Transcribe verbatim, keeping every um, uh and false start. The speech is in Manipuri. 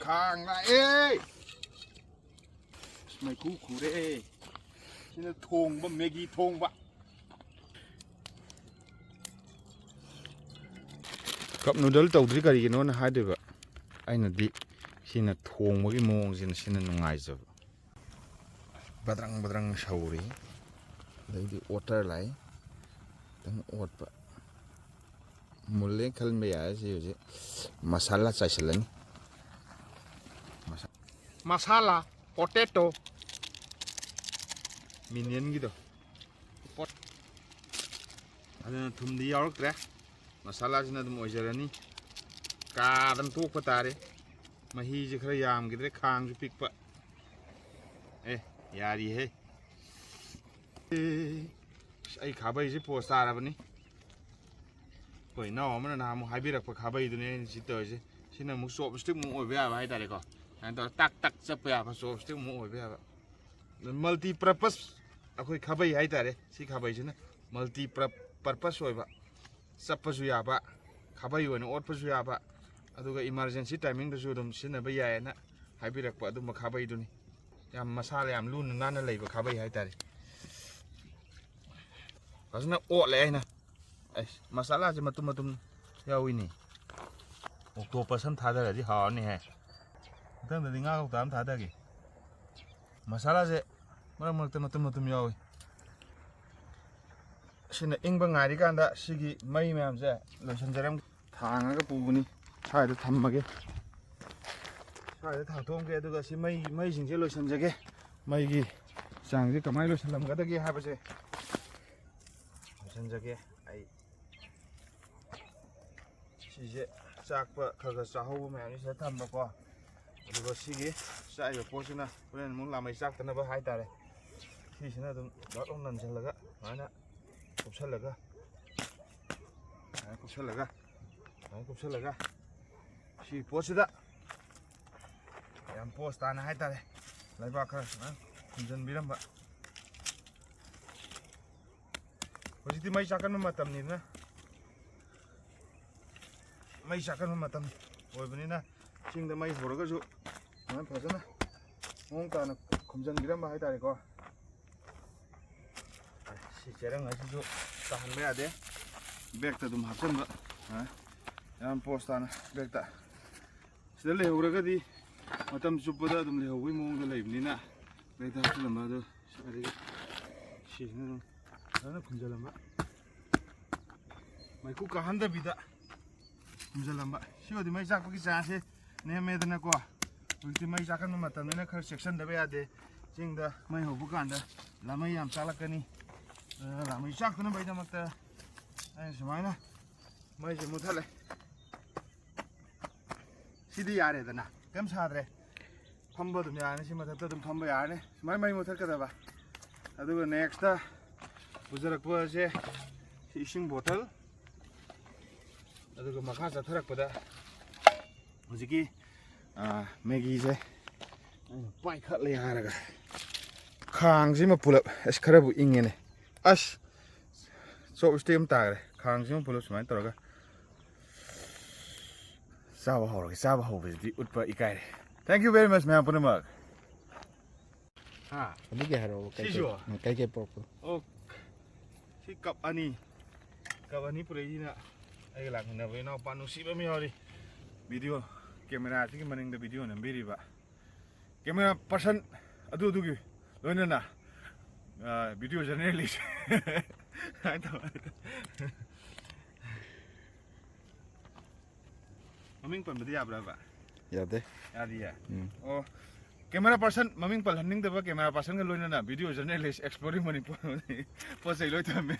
ꯈꯥꯡ ꯂꯥꯛꯑꯦ꯫ ꯑꯁ, ꯃꯩꯈꯨ ꯈꯨꯔꯦ꯫ ꯁꯤꯅ ꯊꯣꯡꯕ, ꯃꯦꯒꯤ ꯊꯣꯡꯕ꯫ ꯀꯞ ꯅꯨꯗꯜ ꯇꯧꯗ꯭ꯔꯤ ꯀꯔꯤꯒꯤꯅꯣꯅ ꯍꯥꯏꯗꯣꯏꯕ꯫ ꯑꯩꯅꯗꯤ ꯁꯤꯅ ꯊꯣꯡꯕꯒꯤ ꯃꯑꯣꯡꯁꯤꯅ ꯁꯤꯅ ꯅꯨꯡꯉꯥꯏꯖꯕ꯫ ꯕꯗ꯭ꯔꯪ ꯕꯗ꯭ꯔꯪ ꯁꯧꯔꯤ꯫ ꯑꯗꯩꯗꯤ ꯑꯣꯠꯇꯔ ꯂꯥꯛꯏ꯫ ꯈꯤꯇꯪ ꯑꯣꯠꯄ꯫ ꯃꯨꯜꯂꯦ ꯈꯟꯕ ꯌꯥꯔꯦ꯫ ꯁꯤ ꯍꯧꯖꯤꯛ ꯃꯁꯥꯂꯥ ꯆꯥꯏꯁꯤꯜꯂꯅꯤ꯫ ꯃꯁꯥ-, ꯃꯁꯥꯂꯥ, ꯄꯣꯇꯦꯇꯣ, ꯃꯤꯅꯤꯌꯟꯒꯤꯗꯣ꯫ ꯄꯣꯠ-, ꯑꯗꯨꯅ ꯊꯨꯝꯗꯤ ꯌꯥꯎꯔꯛꯇ꯭ꯔꯦ꯫ ꯃꯁꯥꯂꯥꯁꯤꯅ ꯑꯗꯨꯝ ꯑꯣꯏꯖꯔꯅꯤ꯫ ꯀꯥꯗꯅ ꯇꯣꯛꯄ ꯇꯥꯔꯦ꯫ ꯃꯍꯤꯁꯦ ꯈꯔ ꯌꯥꯝꯈꯤꯗ꯭ꯔꯦ, ꯈꯥꯡꯁꯨ ꯄꯤꯛꯄ꯫ ꯑꯦ, ꯌꯥꯔꯤꯍꯦ꯫ ꯑꯦ, ꯑꯁ, ꯑꯩ ꯈꯥꯕꯩꯁꯦ ꯄꯣꯁ ꯇꯥꯔꯕꯅꯤ꯫ ꯑꯩꯈꯣꯏ ꯏꯅꯥꯎ ꯑꯃꯅ ꯅꯍꯥꯟꯃꯨꯛ ꯍꯥꯏꯕꯤꯔꯛꯄ ꯈꯥꯕꯩꯗꯨꯅꯦ ꯑꯩꯅ ꯁꯤ ꯇꯧꯔꯤꯁꯦ꯫ ꯁꯤꯅ ꯑꯃꯨꯛ ꯆꯣꯞ ꯏꯁꯇꯤꯛ ꯑꯃꯨꯛ ꯑꯣꯏꯕ ꯌꯥꯕ ꯍꯥꯏꯇꯥꯔꯦꯀꯣ꯫ ꯁꯨꯃꯥꯏꯅ ꯇꯧꯔ ꯇꯥꯛ ꯇꯥꯛ ꯆꯠꯄ ꯌꯥꯕ ꯆꯣꯞ ꯏꯁꯇꯤꯛ ꯑꯃꯨꯛ ꯑꯣꯏꯕ ꯌꯥꯕ꯫ ꯃꯜꯇꯤ ꯄꯔꯄꯁ ꯑꯩꯈꯣꯏ ꯈꯥꯕꯩ ꯍꯥꯏꯇꯥꯔꯦ꯫ ꯁꯤ ꯈꯥꯕꯩꯁꯤꯅ ꯃꯜꯇꯤ ꯄꯔꯄꯁ ꯑꯣꯏꯕ, ꯆꯞꯄꯁꯨ ꯌꯥꯕ, ꯈꯥꯕꯩ ꯑꯣꯏꯅ ꯑꯣꯠꯄꯁꯨ ꯌꯥꯕ, ꯑꯗꯨꯒ ꯏꯃꯥꯔꯖꯦꯟꯁꯤ ꯇꯥꯏꯃꯤꯡꯗꯁꯨ ꯑꯗꯨꯝ ꯁꯤꯖꯤꯟꯅꯕ ꯌꯥꯏꯌꯦꯅ ꯍꯥꯏꯕꯤꯔꯛꯄ ꯑꯗꯨꯝꯕ ꯈꯥꯕꯩꯗꯨꯅꯤ꯫ ꯌꯥꯝ ꯃꯁꯥ ꯌꯥꯝ ꯂꯨꯅ ꯅꯥꯟꯅ ꯂꯩꯕ ꯈꯥꯕꯩ ꯍꯥꯏꯇꯥꯔꯦ꯫ ꯐꯖꯅ ꯑꯣꯠꯂꯦ ꯑꯩꯅ꯫ ꯑꯩꯁ, ꯃꯁꯥꯂꯥꯁꯦ ꯃꯇꯨꯝ ꯃꯇꯨꯝ ꯌꯥꯎꯏꯅꯦ꯫ ꯑꯣꯛꯇꯣꯄꯁ ꯑꯃ ꯊꯥꯗꯔꯗꯤ ꯍꯥꯎꯔꯅꯤꯍꯦ꯫ ꯃꯊꯪꯗꯗꯤ ꯉꯥ ꯀꯧꯇꯥ ꯑꯃ ꯊꯥꯗꯒꯦ꯫ ꯃꯁꯥꯂꯥꯁꯦ ꯃꯔꯛ ꯃꯔꯛꯇ ꯃꯇꯨꯝ ꯃꯇꯨꯝ ꯌꯥꯎꯏ꯫ ꯁꯤꯅ ꯏꯪꯕ ꯉꯥꯏꯔꯤꯀꯥꯟꯗ ꯁꯤꯒꯤ ꯃꯩ ꯃꯌꯥꯝꯁꯦ ꯂꯣꯏꯁꯤꯟꯖꯔꯝꯒꯦ꯫ ꯊꯥꯡꯉꯒ ꯄꯨꯕꯅꯤ꯫ ꯁ꯭ꯋꯥꯏꯗ ꯊꯝꯃꯒꯦ꯫ ꯁ꯭ꯋꯥꯏꯗ ꯊꯥꯡꯇꯣꯛꯑꯝꯒꯦ꯫ ꯑꯗꯨꯒ ꯁꯤ ꯃꯩ, ꯃꯩꯁꯤꯡꯁꯦ ꯂꯣꯏꯁꯤꯟꯖꯒꯦ꯫ ꯃꯩꯒꯤ ꯆꯥꯡꯁꯦ ꯀꯃꯥꯏꯅ ꯂꯣꯏꯁꯤꯜꯂꯝꯒꯗꯒꯦ ꯍꯥꯏꯕꯁꯦ ꯂꯣꯏꯁꯤꯟꯖꯒꯦ꯫ ꯑꯩ ꯁꯤꯁꯦ ꯆꯥꯛꯄ ꯈꯔ ꯈꯔ ꯆꯥꯍꯧꯕ ꯃꯌꯥꯝꯁꯦ ꯁꯤꯗ ꯊꯝꯕꯀꯣ꯫ ꯑꯗꯨꯒ ꯁꯤꯒꯤ ꯆꯥꯛꯏꯕ ꯄꯣꯠꯁꯤꯅ ꯍꯣꯔꯦꯟ ꯑꯃꯨꯛ ꯂꯥꯃꯩ ꯆꯥꯛꯇꯅꯕ ꯍꯥꯏꯇꯥꯔꯦ꯫ ꯁꯤꯁꯤꯅ ꯑꯗꯨꯝ ꯕꯛ ꯂꯥꯎ ꯅꯟꯁꯤꯜꯂꯒ ꯁꯨꯃꯥꯏꯅ ꯀꯨꯞꯁꯜꯂꯒ, ꯁꯨꯃꯥꯏꯅ ꯀꯨꯞꯁꯜꯂꯒ, ꯁꯨꯃꯥꯏꯅ ꯀꯨꯞꯁꯜꯂꯒ ꯁꯤ ꯄꯣꯠꯁꯤꯗ ꯌꯥꯝ ꯄꯣꯁ ꯇꯥꯅ ꯍꯥꯏꯇꯥꯔꯦ, ꯂꯩꯕꯥꯛ ꯈꯔ ꯁꯨꯃꯥꯏꯅ ꯈꯨꯝꯖꯤꯟꯕꯤꯔꯝꯕ꯫ ꯍꯧꯖꯤꯛꯇꯤ ꯃꯩ ꯆꯥꯛꯀꯟꯕ ꯃꯇꯝꯅꯤꯗꯅ, ꯃꯩ ꯆꯥꯛꯀꯟꯕ ꯃꯇꯝ ꯑꯣꯏꯕꯅꯤꯅ ꯆꯤꯡꯗ ꯃꯩ ꯍꯧꯔꯒꯁꯨ ꯁꯨꯃꯥꯏꯅ ꯐꯖꯅ ꯃꯑꯣꯡ ꯇꯥꯅ ꯈꯨꯝꯖꯤꯟꯕꯤꯔꯝꯕ ꯍꯥꯏꯇꯥꯔꯦꯀꯣ꯫ ꯁꯤ ꯆꯦꯔꯪ ꯑꯁꯤꯁꯨ ꯇꯥꯍꯟꯕ ꯌꯥꯗꯦ, ꯕꯦꯛꯇ ꯑꯗꯨꯝ ꯍꯥꯞꯆꯤꯟꯕ꯫ ꯌꯥꯝ ꯄꯣꯁ ꯇꯥꯅ ꯕꯦꯛꯇ꯫ ꯁꯤꯗ ꯂꯩꯍꯧꯔꯒꯗꯤ ꯃꯇꯝ ꯆꯨꯞꯄꯗ ꯑꯗꯨꯝ ꯂꯩꯍꯧꯕꯒꯤ ꯃꯑꯣꯡꯗ ꯂꯩꯕꯅꯤꯅ ꯕꯦꯛꯇ ꯍꯥꯞꯆꯤꯜꯂꯝꯕ ꯑꯗꯨ ꯁꯤꯗꯒꯤ ꯁꯤꯁꯤꯅ ꯑꯗꯨꯝ ꯐꯖꯅ ꯈꯨꯝꯖꯤꯜꯂꯝꯕ, ꯃꯩꯈꯨ ꯀꯥꯍꯟꯗꯕꯤꯗ ꯈꯨꯝꯖꯤꯜꯂꯝꯕ꯫ ꯁꯤ ꯑꯣꯏꯔꯗꯤ ꯃꯩ ꯆꯥꯛꯄꯒꯤ ꯆꯥꯟꯁꯁꯦ ꯅꯦꯝꯃꯦꯗꯅꯀꯣ꯫ ꯍꯧꯖꯤꯛꯇꯤ ꯃꯩ ꯆꯥꯛꯀꯟꯕ ꯃꯇꯝꯅꯤꯅ ꯈꯔ ꯆꯦꯛꯁꯤꯟꯗꯕ ꯌꯥꯗꯦ꯫ ꯆꯤꯡꯗ ꯃꯩ ꯍꯧꯕ ꯀꯥꯟꯗ ꯂꯥꯃꯩ ꯌꯥꯝ ꯆꯥꯛꯂꯛꯀꯅꯤ꯫ ꯑꯗꯨꯅ ꯂꯥꯃꯩ ꯆꯥꯛꯇꯅꯕꯒꯤꯗꯃꯛꯇ ꯑꯩꯅ ꯁꯨꯃꯥꯏꯅ ꯃꯩꯁꯦ ꯃꯨꯠꯊꯠꯂꯦ꯫ ꯁꯤꯗꯤ ꯌꯥꯔꯦꯗꯅ, ꯀꯩꯝ ꯁꯥꯗ꯭ꯔꯦ꯫ ꯐꯝꯕ ꯑꯗꯨꯝ ꯌꯥꯔꯅꯤ, ꯁꯤ ꯃꯊꯛꯇ ꯑꯗꯨꯝ ꯐꯝꯕ ꯌꯥꯔꯅꯤ꯫ ꯁꯨꯃꯥꯏꯅ ꯃꯩ ꯃꯨꯠꯊꯠꯀꯗꯕ꯫ ꯑꯗꯨꯒ ꯅꯦꯛꯁꯇ ꯄꯨꯖꯔꯛꯄꯁꯦ ꯁꯤ ꯏꯁꯤꯡ ꯕꯣꯇꯜ, ꯑꯗꯨꯒ ꯃꯈꯥ ꯆꯠꯊꯔꯛꯄꯗ ꯍꯧꯖꯤꯛꯀꯤ, ꯑꯥ, ꯃꯦꯒꯤꯁꯦ ꯑꯩꯅ ꯄꯥꯏꯈꯠꯂꯦ ꯍꯥꯏꯔꯒ ꯈꯥꯡꯁꯤꯃ ꯄꯨꯂꯞ, ꯑꯁ, ꯈꯔꯕꯨ ꯏꯪꯉꯦꯅꯦ꯫ ꯑꯁ, ꯆꯣꯞ ꯏꯁꯇꯤꯛ ꯑꯃ ꯇꯥꯈ꯭ꯔꯦ꯫ ꯈꯥꯡꯁꯤꯃ ꯄꯨꯂꯞ ꯁꯨꯃꯥꯏꯅ ꯇꯧꯔꯒ ꯆꯥꯕ ꯍꯧꯔꯒꯦ꯫ ꯆꯥꯕ ꯍꯧꯕꯁꯤꯗꯤ ꯎꯠꯄ ꯏꯀꯥꯏꯔꯦ꯫ Thank you very much, ꯃꯌꯥꯝ ꯄꯨꯝꯅꯃꯛ꯫ ꯍꯥ? ꯑꯗꯨꯒꯤ ꯍꯥꯏꯔꯛꯑꯣ, ꯀꯩꯀꯩ, ꯁꯤꯁꯨ? ꯎꯝ, ꯀꯩꯀꯩ ꯄꯨꯔꯛꯄꯅꯣ? ꯑꯣ, ꯁꯤ ꯀꯞ ꯑꯅꯤ, ꯀꯞ ꯑꯅꯤ ꯄꯨꯔꯛꯏꯁꯤꯅ ꯑꯩꯒ ꯂꯥꯛꯃꯤꯟꯅꯕ ꯏꯅꯥꯎꯄꯥ ꯅꯨꯡꯁꯤꯕ ꯑꯃ ꯌꯥꯎꯔꯤ꯫ ꯚꯤꯗꯤꯑꯣ ꯀꯦꯃꯦꯔꯥꯁꯤꯒꯤ ꯃꯅꯤꯡꯗ ꯚꯤꯗꯤꯑꯣ ꯅꯝꯕꯤꯔꯤꯕ ꯀꯦꯃꯦꯔꯥ ꯄꯥꯔꯁꯟ ꯑꯗꯨ ꯑꯗꯨꯒꯤ ꯂꯣꯏꯅꯅ, ꯑ, ꯚꯤꯗꯤꯑꯣ ꯖꯔꯅꯦꯂꯤꯁ ꯍꯥꯏꯅ ꯇꯧꯕ꯫ ꯃꯃꯤꯡ ꯄꯟꯕꯗꯤ ꯌꯥꯕ꯭ꯔꯕ? ꯌꯥꯗꯦ꯫ ꯌꯥꯗꯤꯌꯦ? ꯎꯝ꯫ ꯑꯣ, ꯀꯦꯃꯦꯔꯥ ꯄꯥꯔꯁꯟ, ꯃꯃꯤꯡ ꯄꯜꯍꯟꯅꯤꯡꯗꯕ ꯀꯦꯃꯦꯔꯥ ꯄꯥꯔꯁꯟꯒ ꯂꯣꯏꯅꯅ ꯚꯤꯗꯤꯑꯣ ꯖꯔꯅꯦꯂꯤꯁ ꯑꯦꯛꯁꯄ꯭ꯂꯣꯔꯤꯡ ꯃꯅꯤꯄꯨꯔ ꯄꯣꯠ ꯆꯩ ꯂꯣꯏ ꯊꯝꯃꯦ꯫